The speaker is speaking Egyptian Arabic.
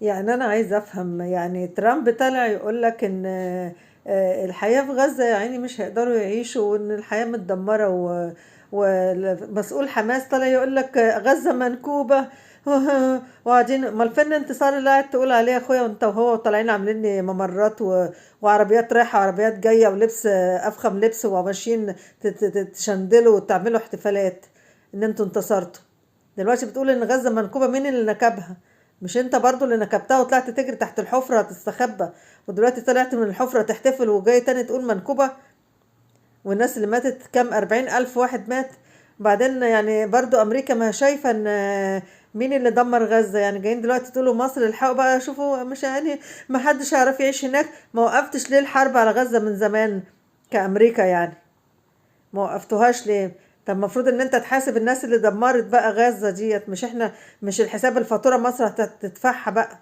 يعني أنا عايزة أفهم، يعني ترامب طالع يقول لك إن الحياة في غزة يا عيني مش هيقدروا يعيشوا، وإن الحياة متدمرة، ومسؤول حماس طالع يقول لك غزة منكوبة. وقاعدين امال فين الانتصار اللي قاعد تقول عليه يا اخويا وانت وهو؟ طالعين عاملين لي ممرات وعربيات رايحة وعربيات جاية ولبس أفخم لبس، وماشيين تشندلوا وتعملوا احتفالات إن انتوا انتصرتوا. دلوقتي بتقول إن غزة منكوبة، مين اللي نكبها؟ مش انت برضو اللي نكبتها وطلعت تجري تحت الحفرة تستخبى، ودلوقتي طلعت من الحفرة تحتفل وجاي تاني تقول منكوبة؟ والناس اللي ماتت كام؟ 40,000 واحد مات. بعدين يعني برضو أمريكا ما شايفة ان مين اللي دمر غزة، يعني جايين دلوقتي تقولوا مصر الحقوا بقى شوفوا، مش يعني ما حدش هيعرف يعيش هناك. ما وقفتش ليه الحرب على غزة من زمان كأمريكا؟ يعني ما وقفتوهاش ليه؟ طب المفروض ان انت تحاسب الناس اللي دمرت بقى غزة ديت، مش احنا، مش الحساب الفاتورة مصر هتدفعها بقى.